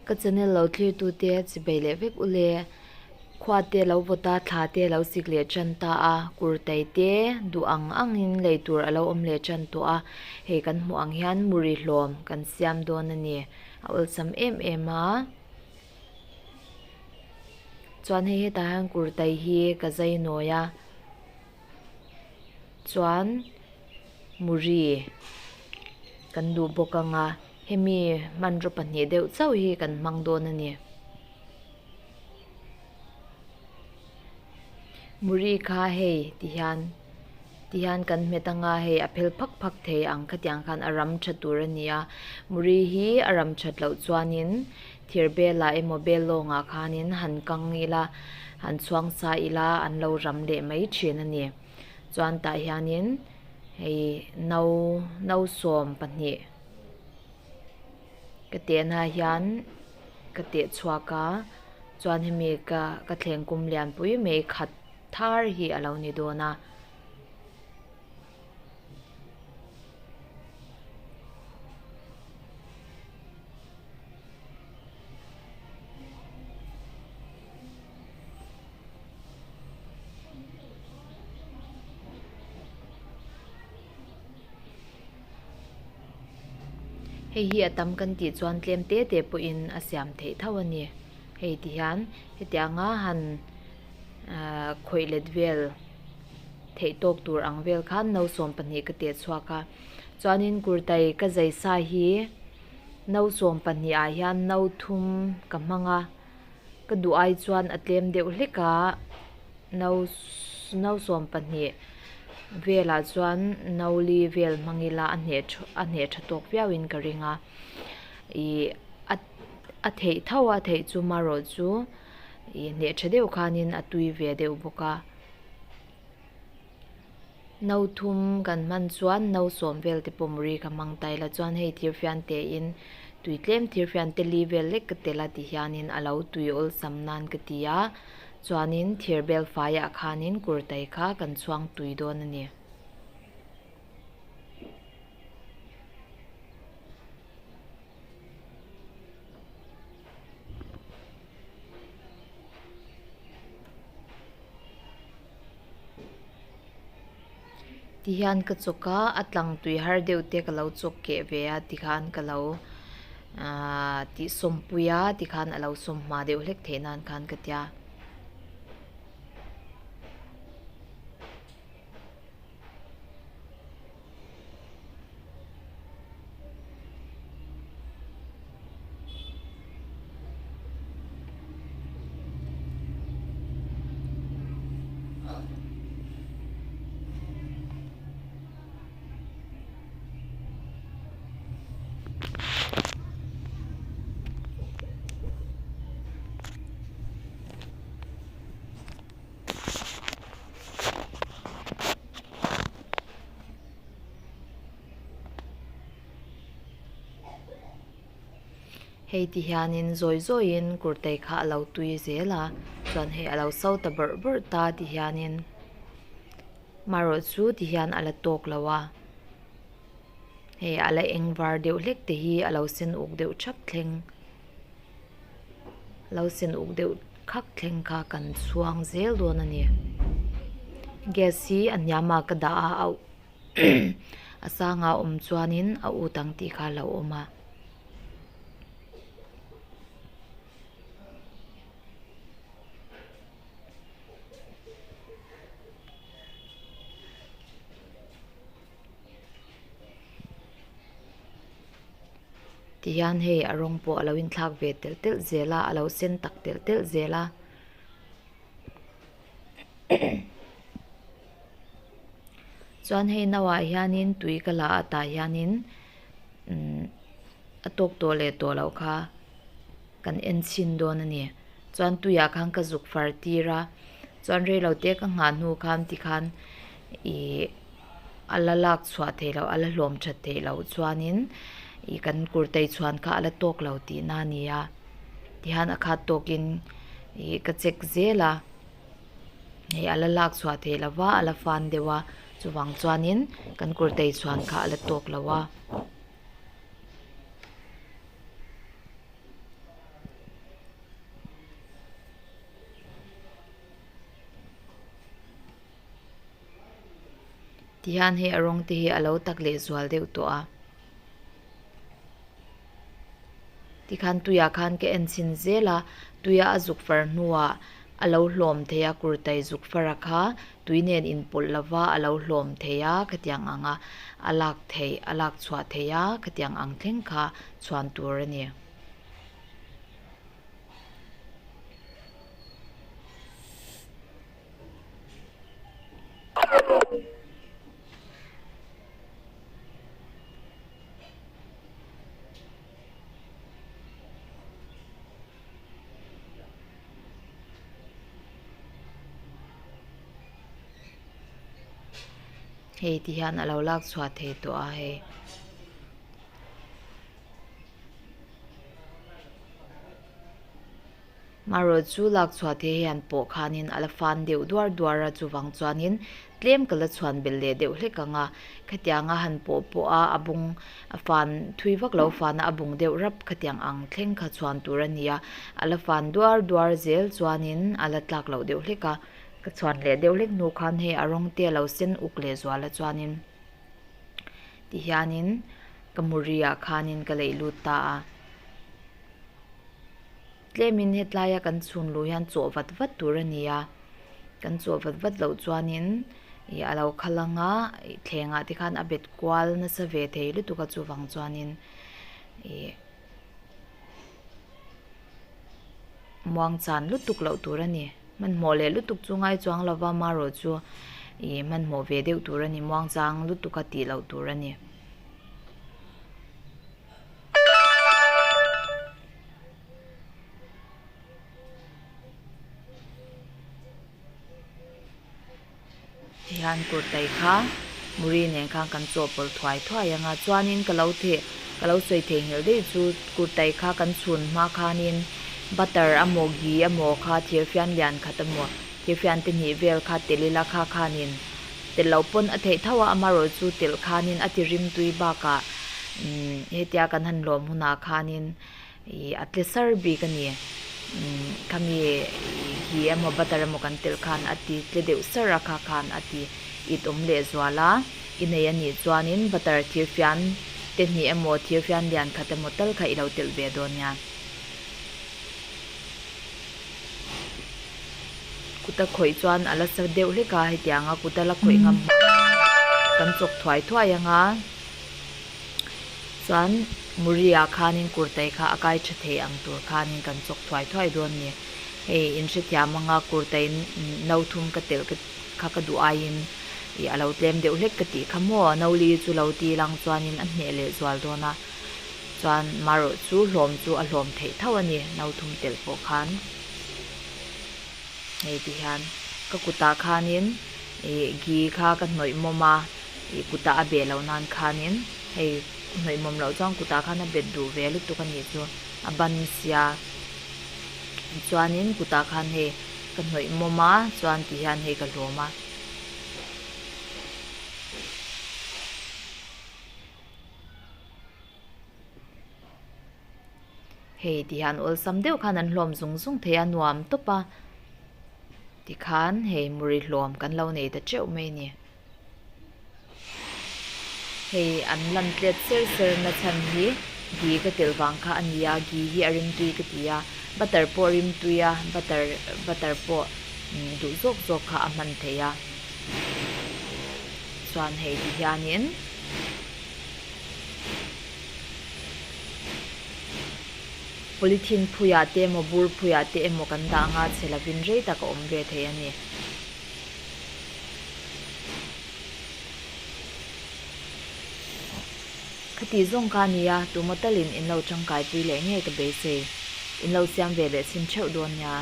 Ka channel lo thlir tu te chibei leh vek u le. Khua te lo vawt a, thla te lo sik leh tan ta a, kurtai te duh ang ang in lei tur a lo awm leh tan tawh a, hei kan hmuh ang hian muri hlawm kan siam dawn a ni, a awlsam em em a. Chuan hei hetah hian kurtai hi ka zai nawi a, chuan muri kan duh bawk ang a, hemi hmanraw pahnih deuh chauh hi kan hmang dawn a ni. Muri kha hei ti hian ti hian kan hmet anga hei a phel phak phak thei ang khatiang khan a ram tha tur a ni a muri hi a ram that loh chuanin thir bel ah emaw bel lawngah khanin han kang ila han chhuang sa ila an lo ram leh mai thin a ni chuan tah hianin hei no no 12. Ka tehna hian ka teh chhuak a chuan hemi ka ka thleng kum lianpui mai khat thar hi a lo ni dawn a. Hei hi a tam kan tih chuan tlem te te pawhin a siam theih tho a ni. Hei ti hian hetianga han ahh khawih let vel theih tawk tur ang vel khan no 12 ka teh chhuak a. Chuanin kurtai ka zai sa hi no 12 ah hian no thum ka hmang a, ka duh ai chuan a tlem deuh hlek a. No no 12 velah chuan no li vel hmang ila a hneh a hneh tha tawk viau in ka ring a ih a a theih tho a theih chu marawh chu ih hneh tha deuh khanin a tui ve deuh bawk a no thum kan hman chuan no 10 vel te pawh muri ka hmang ta ila chuan hei thir fian te in tui tlem thir fian te li vel lek ka tel a ti hianin a lo tui awlsam nan ka ti a. Chuanin thir bel faiah khanin kurtai kha kan chhuang tui dawn a ni. Tihian ka chawk a, a tlang tui har deuh te ka lo chawk keh ve a tikhan ka lo ahh tih sawmpui a tikhan a lo sawm hma deuh hlek theih nan khan ka tia. Hei ti hianin zawi zawiin kurtai kha a lo tui zel a chuan hei a lo so ta bawrh bawrh ta ti hianin marawh chu ti hian a la tawk lo a hei a la eng var deuh hlek te hi a lo sen uk deuh thap thleng lo sen uk deuh khak thleng kha kan chhuang zel dawn a ni gas hi a hniam ah ka dah a auh a sangah awm chuanin a ut ang tih kha a lo awm a. Tihian hei a rawng pawh a lo inthlak ve telh telh zel a a lo sen tak telh telh zel a. Chuan hei no ah hianin tui ka la a tah hianin umm a tawk tawh leh tawh loh kha kan en chhin dawn a ni. Chuan tuiah khan ka zuk far tir a chuan reilote ka nghah hnu khan tikhan ih a la lak chhuah theih loh a la hlawm that theih loh chuanin ih kan kurtai chhuan kha a la tawk lo tihna a ni a tihian a khat tawkin ih ka check zel a hei a la lak chhuah theih loh va a la fan deuh a chuvang chuanin kan kurtai chhuan kha a la tawk lo a. Tihian hei a rawng te hi a lo tak leh zual deuh tawh a. Tikhan tuiah khan ka en chhin zel a, tuia a zuk far hnuah a lo hlawm thei a, kurtai zuk far a kha tui nen inpawlh lova a lo hlawm thei a, khatiang anga a lak theih a lak chhuah theih a, khatiang ang thleng kha chhuan tur a ni. Hei ti hian a lo lak chhuah thei tawh a hei. Marawh chu lak chhuah te hian pawh khanin a la fan deuh duar duar a chuvang chuanin tlem ka la chhuan belh leh deuh hlek ang a khatianga han pawh pawh a a bung a fan thui vak lo fan a a bung deuh rap khatiang ang thleng kha chhuan tur a ni a a la fan duar duar zel chuanin a la tlak loh deuh hlek a ka chhuan leh deuh hlek hnu khan hei a rawng te a lo sen uk leh zual a chuanin tihianin ka muri ah khanin ka leih lut ta a. Tlemin hetlaia kan chhun luh hian chawh vat vat tur a ni a, kan chawh vat vat loh chuanin ih a lo khal ang a, ih thlengah te khan a bet kual nasa ve thei lutuk a chuvang chuanin ih muang chan lutuk loh tur a ni. Hmanhmawh leh lutuk chu ngai chuang lova marawh chu ih hmanhmawh ve deuh tur a ni, muang chang lutuk a tih loh tur a ni. Tihian kurtai kha Muri nen khan kan chawhpawlh thuai thuai ang a, chuanin ka lo theh ka lo sawi thei nghilh daih chu kurtai kha kan chhun hma khanin butter amaw ghee amaw kha thirfian lian khat amaw thirfian te hnih vel kha tel ila kha khanin Telh loh pawn a theih tho a, amarawh chu telh khanin a ti rimtui bakah umm hetia kan han lawm hunah khanin ih a tle sar bik a ni. Umm khami ih ghee emaw butter emaw kan telh khan a ti tle deuh sar a, kha khan a ti it awm leh zual a. I nei a nih chuanin butter thirfian te hnih emaw thirfian lian khat emaw tal kha i lo telh ve dawn nia. Kuta khawih chuan a la sa deuh hlek a hetiang a kuta la khawih ngam hma kan chawk thuai thuai ang a chuan muri ah khanin kurtai kha a kai tha thei ang tur khanin kan chawk thuai thuai dawn a ni hei in hrethiam anga kurtai no thum ka telh kha ka duh aiin ih a lo tlem deuh hlek ka tih kha maw no li chu lo ti lang chuanin a hneh leh zual dawn a. Chuan marawh chu hlawm chu a hlawm theih tho a ni, no thum telh pawh khan. Hei ti hian ka kutah khanin ih ghee kha ka hnawih mawm a, ih kutah a beh loh nan khanin hei hnawih mawm loh chuan kutah khan a bet duh ve lutuk a nih chu a ban sia. Chuanin kutah khan hei ka hnawih mawm a chuan ti hian hei ka hlawm a. Hei ti hian awlsam deuh khan an hlawm zung zung thei a nuam tawp a tikhan hei muri hlawm kan lo nei ta teuh mai a ni. Hei an lan tlet ser ser na chhan hi ghee ka telh vang kha a ni a ghee hi a rimtui ka ti a butter pawh a rimtui a butter butter pawh duh zawk zawk kha a hman theih a chuan hei ti hianin. Polythene phuiah te emaw bur phuiah te emaw kan dah anga chhe lovin rei tak a awm ve thei a ni. Khati zawng kha a ni a, tumaw talin in lo tangkaipui leh ngei ka beisei. In lo siam ve leh chhin theuh dawn nia.